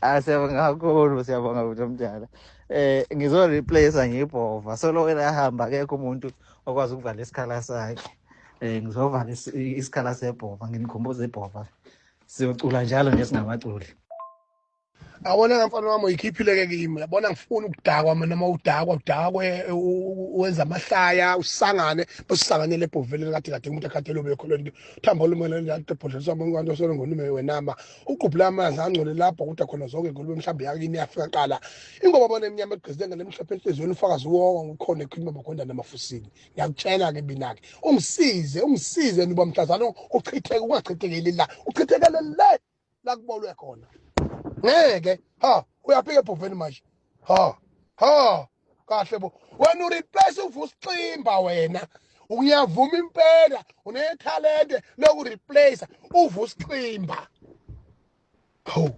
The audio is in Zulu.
Ah, siyabonga kakhulu, siyabonga bhuti omdala. Ngizo-replace ngibhova. Solo elahamba akekho umuntu okwazi ukuvala isikhala sakhe. Ngizovala isikhala sebhova, nginikhumbuza ibhova. Siyocula njalo nje singabaculi. Yabona mfana wami, uyikhiphile-ke kimi. Yabona, ngifuna ukudakwa mina. Uma udakwa udakwe, wenza amahlaya, usangane, bese usanganele ebhoveleni. Kade kade umuntu akhathele ubekholweni thambo olumelebhodleliswabantu wenama uqubhula amanzi angcole lapho kuda khona zonke ingulube mhlawumbe yakini yafika qala ingoba bona emnyama egqizile ngemhlophe enhliziyweni ufakazi wonke ukhona ekhuluma makhonda namafusini. Ngiyakutshela-ke mina-ke, ungisize, ungisize nuba mhlazane uchitheke, ungachithekeli la, uchithekele le la kubolwe khona. Ngeke ha uyafika ebhoveni manje. Ha ha, kahle bo wena, ureplace uVusiximba wena. Uyavuma impela, unethalente lokureplace uVusiximba. Hawu.